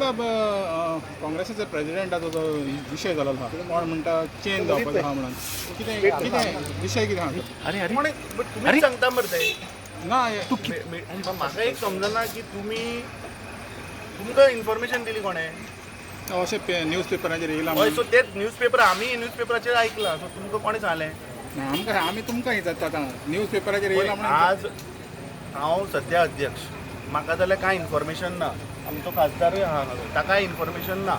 बाब, काँग्रेसाचो प्रेजिडेंटाचो जो विशय जालो आहा, कोण म्हणटा चेंज जावपाचो आहा म्हणून, कितें कितें विशय कितें आहा तो? अरे अरे. कोणे बट तुमीच सांगता मरे ते. ना. म्हाका एक समजना की तुमी तुमकां इन्फॉर्मेशन दिली कोणें? अशें न्यूज पेपराचेर येयलां हय. म्हणून. सो तेच न्यूज पेपर, आमी न्यूज पेपराचेर आयकलां. सो तुमकां कोणें सांगलें? ना, आमकां आमी तुमकां विचारता आतां, न्यूज पेपराचेर येयलां म्हणून. आज हांव सद्या अध्यक्ष, म्हाका जाल्यार कांय इन्फॉर्मेशन ना. आमचो खासदारूय आहा हांगा, ताकाय इन्फॉर्मेशन ना.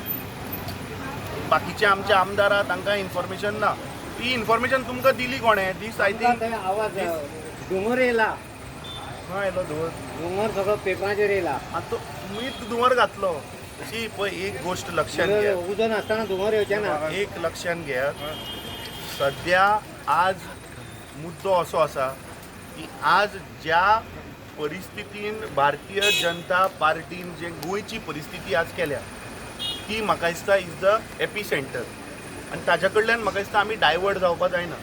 बाकीचे आमचे आमदार आहा, तांकां इन्फॉर्मेशन ना. ती इन्फॉर्मेशन तुमकां दिली कोणें? दीस I think थंय आवाज धुंवर येयला. खंय आयलो धुंवर? धुंवर सगळो पेपराचेर येयला. आतां तुमीच धुंवर घातलो. शी, पळय, एक गोश्ट लक्षात घेयात. उजो नासतना धुंवर येवचें ना. एक लक्षात घेयात, सध्या आज मुद्दो असो आसा की आज ज्या परिस्थितीन भारतीय जनता पार्टीन जे गोंयची परिस्थिती आज केल्या, ती म्हाका दिसता is the एपिसेंटर आनी ताज्या कडल्यान म्हाका दिसता आमी डायवर्ट जावपा जायना.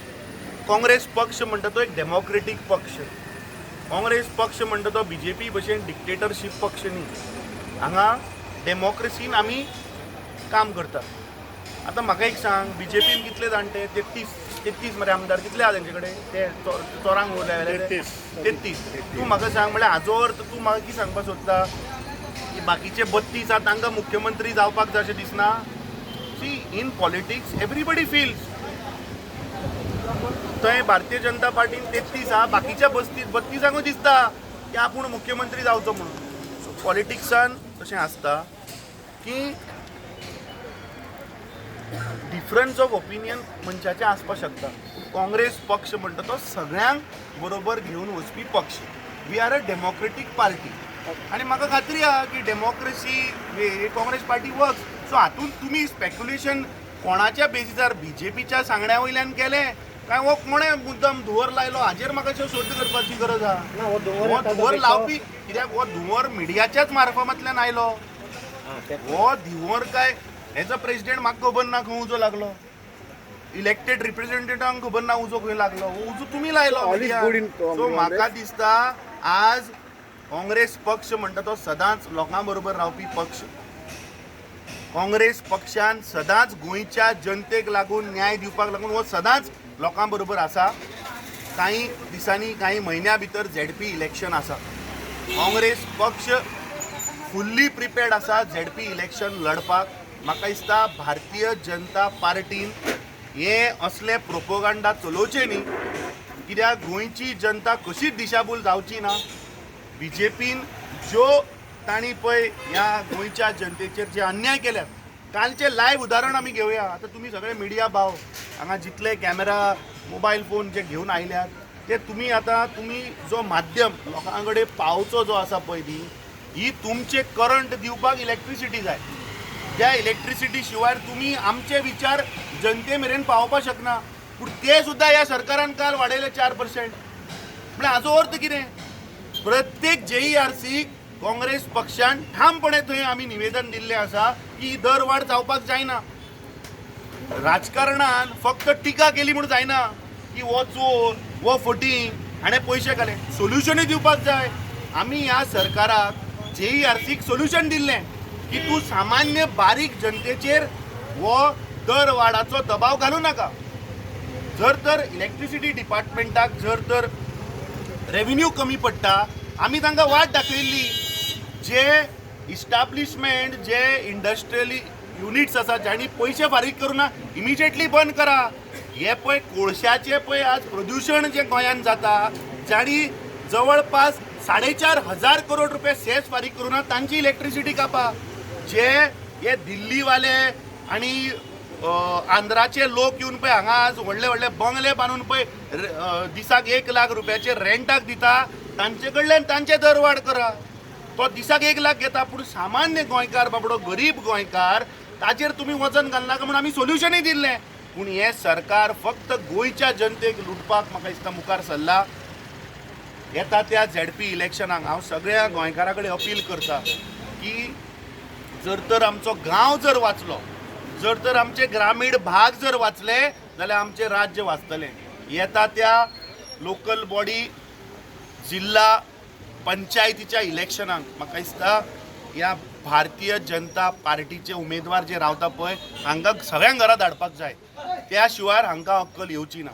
काँग्रेस पक्ष म्हणटा तो एक डेमोक्रेटीक पक्ष. काँग्रेस पक्ष म्हणटा तो बीजेपी भशेन डिक्टेटरशीप पक्ष न्ही. हांगा डेमोक्रेसीन आमी काम करतात. आतां म्हाका एक सांग, बीजेपीन कितले जाणटे? 33, 33 मरे आमदार. कितले आहा तेंचे कडेन? ते चोरांक उरले. 33. 33. तूं म्हाका सांग, म्हणल्यार हाजो अर्थ तूं म्हाका कितें सांगपाक सोदता की बाकीचे 32 आहा तांकां मुख्यमंत्री जावपाक जाय अशें दिसना? See, in politics everybody feels. थंय भारतीय जनता पार्टीन 33 आहा, बाकीच्या 32, 32ांकूय दिसता की आपूण मुख्यमंत्री जावचो म्हणून. सो पॉलिटिक्सान तशें आसता की डिफरन्स ऑफ ओपिनियन मनशाचें आसपाक शकता. काँग्रेस पक्ष म्हणटा तो सगळ्यांक बरोबर घेवन वचपी पक्ष. We are a democratic party आनी म्हाका खात्री आहा की democracy way Congress party works. So हातूंत तुमी स्पेक्युलेशन कोणाच्या बेजिसार, बीजेपीच्या सांगण्या वयल्यान केलें काय हो कोणें मुद्दम धुंवर लायलो, हाजेर म्हाका शोध करपाची गरज आहा. ना, हो धुंवर हो येता तो धुंवर बेश्टो. लावपी, कित्याक हो धुंवर मिडियाच्याच मार्फतांतल्यान आयलो. हो धुंवर काय एज अ प्रेसिडेंट म्हाका खबर ना खंय उजो लागलो. इलेक्टेड रिप्रेझेंटेटिवांक खबर ना उजो खंय लागलो. हो उजो तुमी लायलो. All is good in so म्हाका दिसता आज काँग्रेस पक्ष म्हणटा तो सदांच लोकां बरोबर रावपी पक्ष. काँग्रेस पक्षान सदांच गोंयच्या जनतेक लागून, न्याय दिवपाक लागून हो सदांच लोकां बरोबर आसा. कांय दिसांनी, कांय म्हयन्या भितर झेडपी इलेक्शन आसा. काँग्रेस पक्ष फुल्ली प्रिपेर्ड आसा झेडपी इलेक्शन लढपाक. म्हाका दिसता भारतीय जनता पार्टीन हे असले प्रोपोगांडा चलोवचे न्ही, कित्याक गोंयची जनता कशीच दिशाभूल जावची ना. बीजेपीन ज्यो तांणी पळय ह्या गोंयच्या जनतेचेर जे अन्याय केल्यात, कालचें लायव्ह उदाहरण आमी घेवया. आतां तुमी सगळे मिडिया भाव हांगा जितले कॅमेरा, मोबायल फोन जे घेवन आयल्यात, ते तुमी आतां तुमी जो माध्यम लोकां कडेन पावचो जो आसा पळय न्ही, ही तुमचे करंट दिवपाक इलेक्ट्रिसिटी जाय. त्या इलेक्ट्रिसिटी शिवाय तुमी आमचे विचार जनते मेरेन पावोवपाक शकना. पूण ते सुद्दां ह्या सरकारान काल वाडयले 4%. म्हळ्यार हाजो अर्थ कितें? प्रत्येक जेईआरसी काँग्रेस पक्षान ठामपणे थंय आमी निवेदन दिल्लें आसा की ही दरवाड जावपाक जायना. राजकारणान फक्त टिका केली म्हूण जायना की हो चोर, हो फटींग, हाणें पयशे घाले. सोल्युशनूय दिवपाक जाय. आमी ह्या सरकाराक जेईआरसीक सोल्युशन दिल्लें की तूं सामान्य बारीक जनतेचेर हो दरवाडाचो दबाव घालूं नाका. जर तर इलेक्ट्रिसिटी डिपार्टमेंटाक जर तर रेव्हेन्यू कमी पडटा, आमी तांकां वाट दाखयल्ली, जे इस्टाब्लिशमेंट, जे इंडस्ट्रियली युनिट्स आसा, जांणी पयशे फारीक करूना, इमिजिएटली बंद करा. हे पळय कोळशाचें पळय आज प्रदुशण जें गोंयांत जाता, जांणी जवळपास 4,500 करोड रुपये सेस फारीक करूना, तांची इलेक्ट्रिसिटी कापा. जे हे दिल्लीवाले आनी आंध्राचे लोक येवन पळय हांगा आज व्हडले व्हडले बंगले बांदून पळय दिसाक 1 लाख रुपयाचे रेंटाक दिता, तांचे कडल्यान तांचे दरवाड करा. तो दिसाक 1 लाख घेता, पूण सामान्य गोंयकार बाबडो, गरीब गोंयकार, ताचेर तुमी वजन घालनाका म्हूण आमी सोल्युशनूय दिल्लें. पूण हें सरकार फक्त गोंयच्या जनतेक लुटपाक म्हाका दिसता मुखार सरला. येता त्या झेडपी इलेक्शनाक हांव सगळ्या गोंयकारां कडेन अपील करता की जर तर आमचो गांव जर वाचलो, जर तर आमचे ग्रामीण भाग जर वाचले, जाल्यार आमचें राज्य वाचतलें. येता त्या लोकल बॉडी, जिल्हा पंचायतीच्या इलेक्शनाक म्हाका दिसता ह्या भारतीय जनता पार्टीचे उमेदवार जे रावता पळय हांकां सगळ्यांक घरा धाडपाक जाय. त्या शिवाय हांकां अक्कल येवची ना.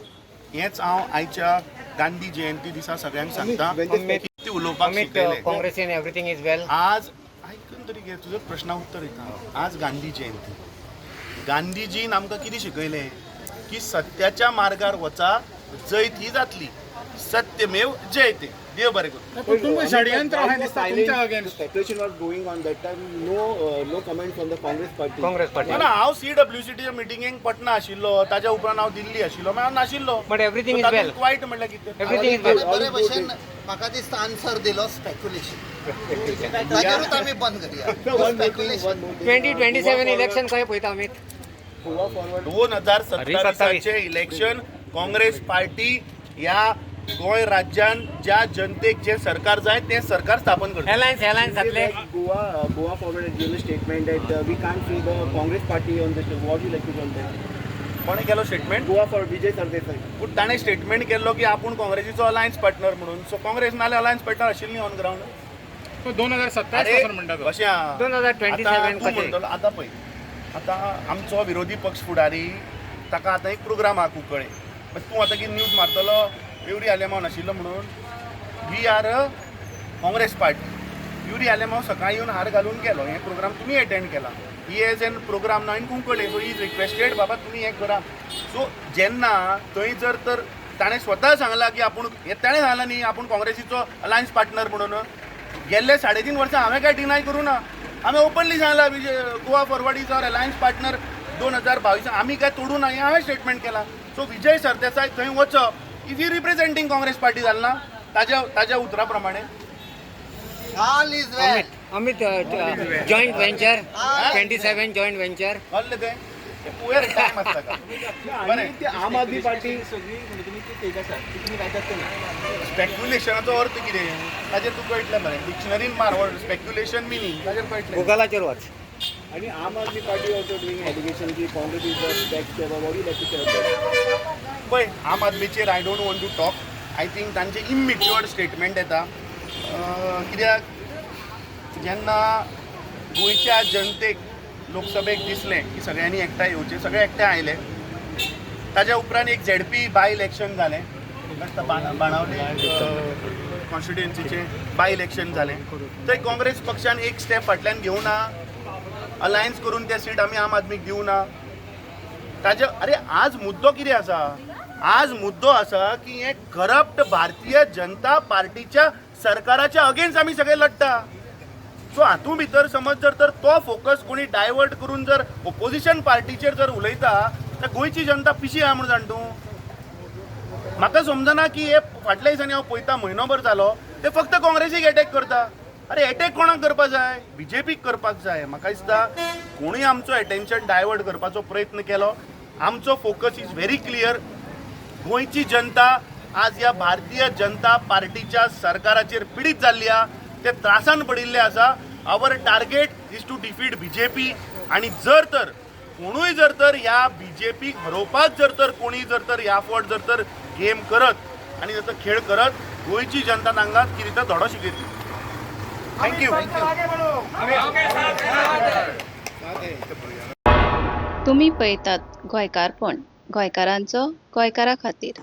हेंच हांव आयच्या गांधी जयंती दिसा सगळ्यांक सांगता. ती उलोवपाक अमित, शिकयलें. काँग्रेसीन एवरीथींग is वेल. आज आयकून तरी घे, तुजो प्रश्ना उत्तर येता. आज गांधी जयंती. गांधीजीन आमकां कितें शिकयलें की सत्याच्या मार्गार वचा, जैत ही जातली. सत्यमेव जयते. देव बरें करूं. तुमकां षडयंत्र अशें दिसता तुमच्या against. Speculation was going on that time. No comment from the Congress party. Congress party. ना, हांव सी डब्ल्यू सी टीच्या मिटिंगेक पटना आशिल्लो. ताच्या उपरांत हांव दिल्ली आशिल्लो, मागीर हांव नाशिल्लो. But everything is well. वायट म्हणल्यार कितें? एवरीथींग is वेल. बरे भशेन म्हाका दिसता आन्सर दिलो. स्पेक्युलेशन ताजेरूच आमी बंद करया. Sir, one more thing, speculation. One more thing. 2027 election खंय पळयता अमित? Goa Forward. 2027चे इलेक्शन काँग्रेस पार्टी ह्या गोंय राज्यान ज्या जनतेक जे सरकार जाय तें सरकार स्थापन करता. अलायन्स अलायन्स जातले. Goa Forward has given a statement that we can't see the Congress party on this. What do you like to say on that? कोणें केलो statement? Goa for Vijay Sardesai. पूण ताणें स्टेटमेंट केल्लो की आपूण काँग्रेसीचो alliance partner म्हणून. So Congress नाल्यार alliance partner आशिल्ली ऑन ग्रावंड. 2027 अरे पासून म्हणटा तो. कशें आहा? 2027 आतां तूं कशें? म्हणटलो आतां पळय, आतां आमचो विरोधी पक्ष फुडारी ताका आतां एक प्रोग्राम आहा कुंकळे. मागीर तूं आतां कितें न्यूज मारतलो युरी आलेमांव नाशिल्लो म्हणून? We are a Congress party. Yuri Alemao सकाळी येवन हार घालून गेलो. हे प्रोग्राम तुमी एटेंड केला. He has an program now in Cuncolim, so he is requested बाबा तुमी हें करा. सो जेन्ना थंय जर तर ताणें स्वता सांगलां की आपूण हें ताणें सांगलां न्ही आपूण काँग्रेसीचो अलायन्स पार्टनर म्हणून. गेल्ले 3.5 वर्सां हांवें काय डिनाय करूं ना. हांवें ओपनली सांगलां Vijay Goa Forward is our alliance partner. 2022 आमी काय तोडूं ना हें हांवें स्टेटमेंट केलां. सो विजय सरदेसाय थंय वचप is he representing Congress party जालें ना ताज्या ताज्या उतरा प्रमाणे? All is well. Amit, joint venture 27 joint venture. कळ्ळें तें? तें पळोवया रे, टायम आसता का बरें. आणि ते आम आदमी पार्टी. स्पेक्युलेशनाचो अर्थ कितें ताजेर तुका कळटलें मरे. डिक्शनरीन मार वर्ड स्पेक्युलेशन मिनींग, ताजेर कळटलें. गुगलाचेर वच. आणि Aam Aadmi party also doing allegation की Congress is the back. What do you like to say on that? पळय, आम आदमीचेर I don't want to talk. I think तांचे इमेच्युअर्ड स्टेटमेंट येता. कित्याक जेन्ना गोंयच्या जनतेक लोकसभेक दिसलें की सगळ्यांनी एकठांय येवचें, सगळे एकठांय आयले. ताज्या उपरांत एक झेडपी बाय इलेक्शन जालें. बाणावले कॉन्स्टिट्युएन्सीचें बाय इलेक्शन जालें. थंय काँग्रेस पक्षान एक स्टेप फाटल्यान घेवना, अलायन्स करून ते सीट आमी आम आदमीक दिवना. ताजे अरे आज मुद्दो कितें आसा? आज मुद्दो आसा की हे करप्ट भारतीय जनता पार्टीच्या सरकाराच्या अगेन्स्ट आमी सगळे लढटा. सो हातूंत भितर समज जर तर तो फोकस कोणी डायवर्ट करून जर ओपोजिशन पार्टीचेर जर उलयता तर गोंयची जनता पिशी आहा म्हूण जाण तूं. म्हाका समजना की हे फाटल्या दिसांनी हांव पळयता, म्हयनोभर जालो, ते फक्त काँग्रेसीक एटॅक करता. अरे एटॅक कोणाक करपा जाय? बीजेपीक करपाक जाय. म्हाका दिसता कोणूय आमचो एटेन्शन डायवर्ट करपाचो प्रयत्न केलो, आमचो फोकस is very clear. गोंयची जनता आज ह्या भारतीय जनता पार्टीच्या सरकाराचेर पिडीत जाल्ली आहा, ते त्रासान पडिल्ले आसा. Our target is to defeat BJP. आनी जर तर कोणूय जर तर ह्या बीजेपीक हरोवपाक जर तर कोणी जर तर ह्या फावट जर तर गेम करत आनी जर तर खेळ करत, गोंयची जनता तांकां कितें तर धडो शिकयतली. Thank you. तुमी पळयतात गोंयकारपण, गोंयकारांचो गोंयकारा खातीर.